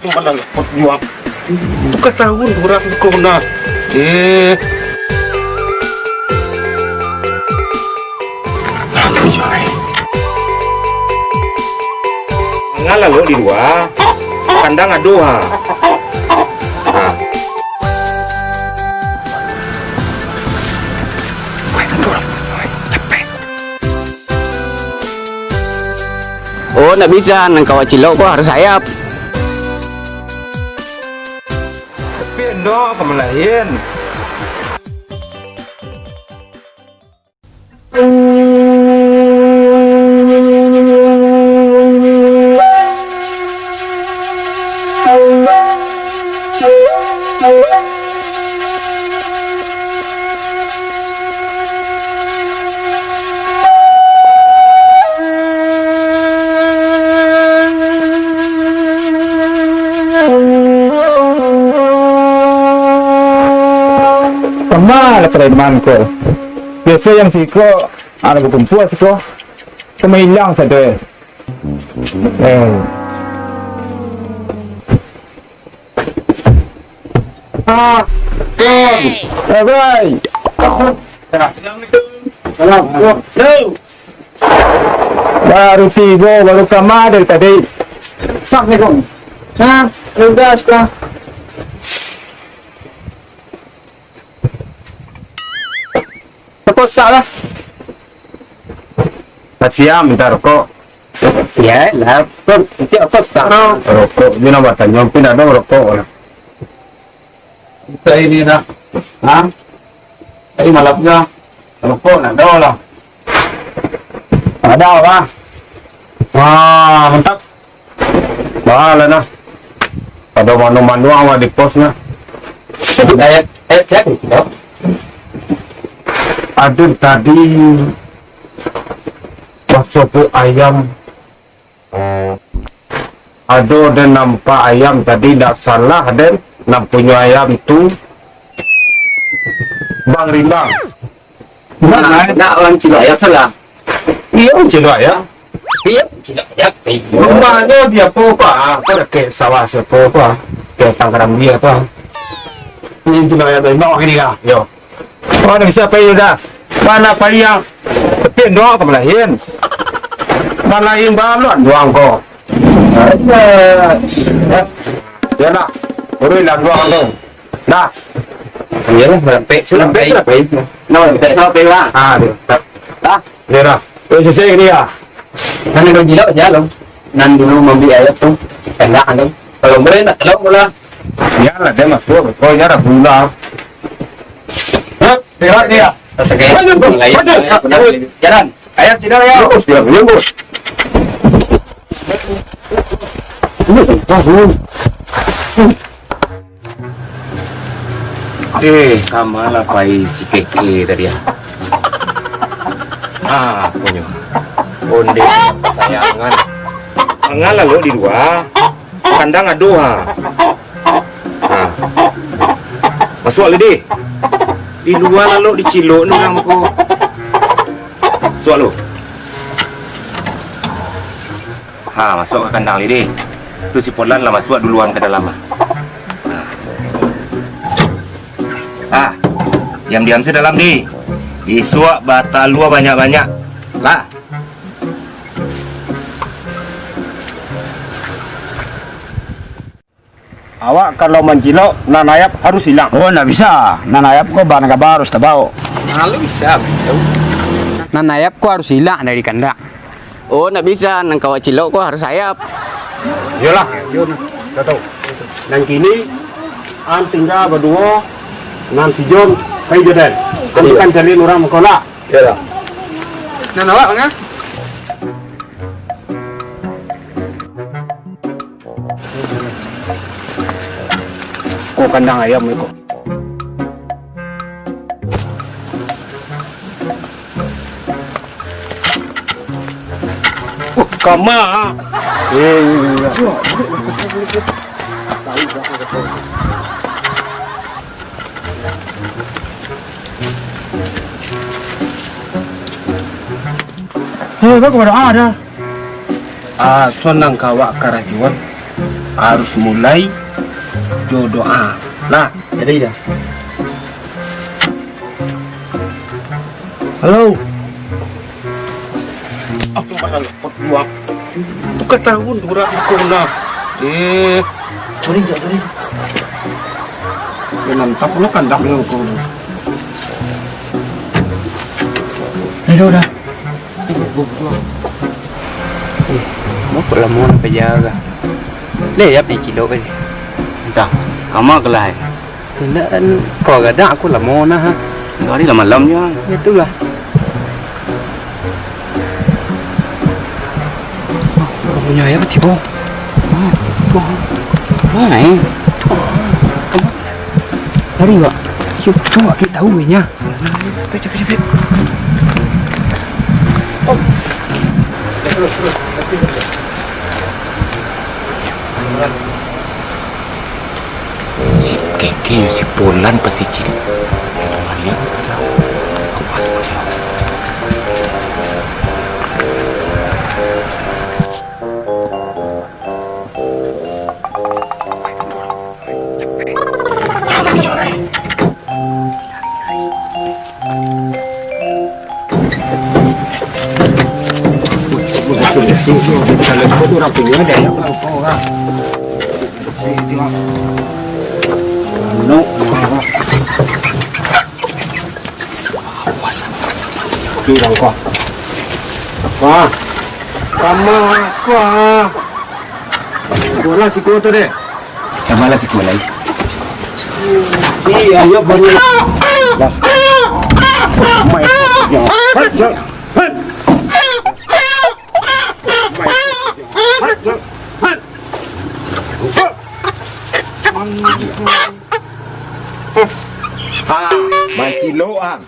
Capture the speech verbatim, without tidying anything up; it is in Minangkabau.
Mana lah perjuang. Itu katahuan urang ko nah. Eh. Mangalah lo di lua. Kandang ado ha. Ha. Oh, ndak bisa, nan kawak cilok ko harus ayap. Tapi endo ka malain. Kama lah preman ko. Biaso yang siko, anak bakumpua siko, cuma ilang sajo. Eh. Ah, Ken. Eh, boy. Salam. Yo. Baru tibo, baru kama dari tadi. Assalamualaikum. Hah? Udah, sudah. Rokok sak lah. Kasian minta rokok. Kasian lah, rokok, nanti rokok sak. Rokok, dia nak batanyo, mungkin ada rokok lah. Kita ini dah. Ha? Tadi malamnya, rokok nak ada lah. Ada apa? Wah, mantap. Bahalah nah. Ado manuang-manuang lah di pos nah. Ayat, ayat siapa itu, Dok? Ado tadi basobok ayam. Ado den nampak ayam tadi, ndak salah den, nan punyo ayam tu Bang Rimbang. Nah, nah, urang cilok ayam salah. Iyo, cilok ayam. Iyo, cilok ayam. Iyo. Rumahnyo di apo, Pak? Apo dakek sawah siapo, Pak? Dakek tangkaran bia, Pak? Ini cilok ayam tadi, bawa kini kah? Yo. Oh, ndak bisa pai dah. Mana pai yang tapi endo ka malain. Malain balon duang ko. Alah. Yo lah. Urus lah duang ko. Dah. Iyolah, merampek sudah. Merampek sudah. Nah, merampek sudah, Bang. Ah, dah. Dah. Yo dah. Yo, selesai ni ya. Nan ado cilok sia lo. Nan dulu mambali ayam tu. Enak tu. Kalau boleh nak tolong pula. Iyolah, dia masuk. Oh, ya dah pula. Hah? Berat dia. Maju, maju, maju. Jalan. Ayam tidak ya. Lurus dia, lurus. Eh, kama lah pai si Keke tadi ah? Ah, punyo. Onde sayangan. Mangalah lo di lua. Kandang ado ha. Ha. Masuak lo di. Di lua lalok dicilok ni urang ko. Masuak lo. Ha, masuak ka kandang, Lidi. Tu si Polan lah masuak duluan ka dalam. Ha. Ha, diam-diam se dalam, Di. Isuak batalua banyak-banyak. Lah. Awak kalau mancilok, nan ayap harus ilang. Oh, ndak bisa. Nan ayap ko bana kaba harus tabao. Nan ayap ko harus ilang dari kandang. Oh, ndak bisa. Nan kawak cilok ko harus ayap. Iyolah. Nan kini, an tingga baduo, nan si Jon, pai jo den. An kan cari urang mangko lah. Iyolah. Nan awak, Bang, ah? Ko kandang ayam ko. Uh, kama. Eh, iya, iya. Eh, baa ka badoa dah? Ah, suan nan ka awak karajoan. Harus mulai jo doa. Nah, jadi dah. Halo. Aku malah lepot dua. Tu katahuan urang aku nah. Eh, curi, curi. Ya, mantap lo kandak dengan kau. Udah, udah. Eh, mau lamo nak pajaga? Deh, ya, pai cilok aja. Entah, kama kelah, eh. Indak, kan, kau gadang aku lamo nah, ha. Hari lah malam je. Itulah. Kau punya ayah tibo. Wah, wah. Wah, eh. Lari, Wak. Yuk, cuba kita tahu, nya. Si Keke jo si Polan pasti cilik. Awas, awas. Bilang kau. Wah. Sama kau. Bola si kau tu deh. Tambahlah sikua lai. Iya, iya, banyak. Lah. Mai. Ah, mancilok ang.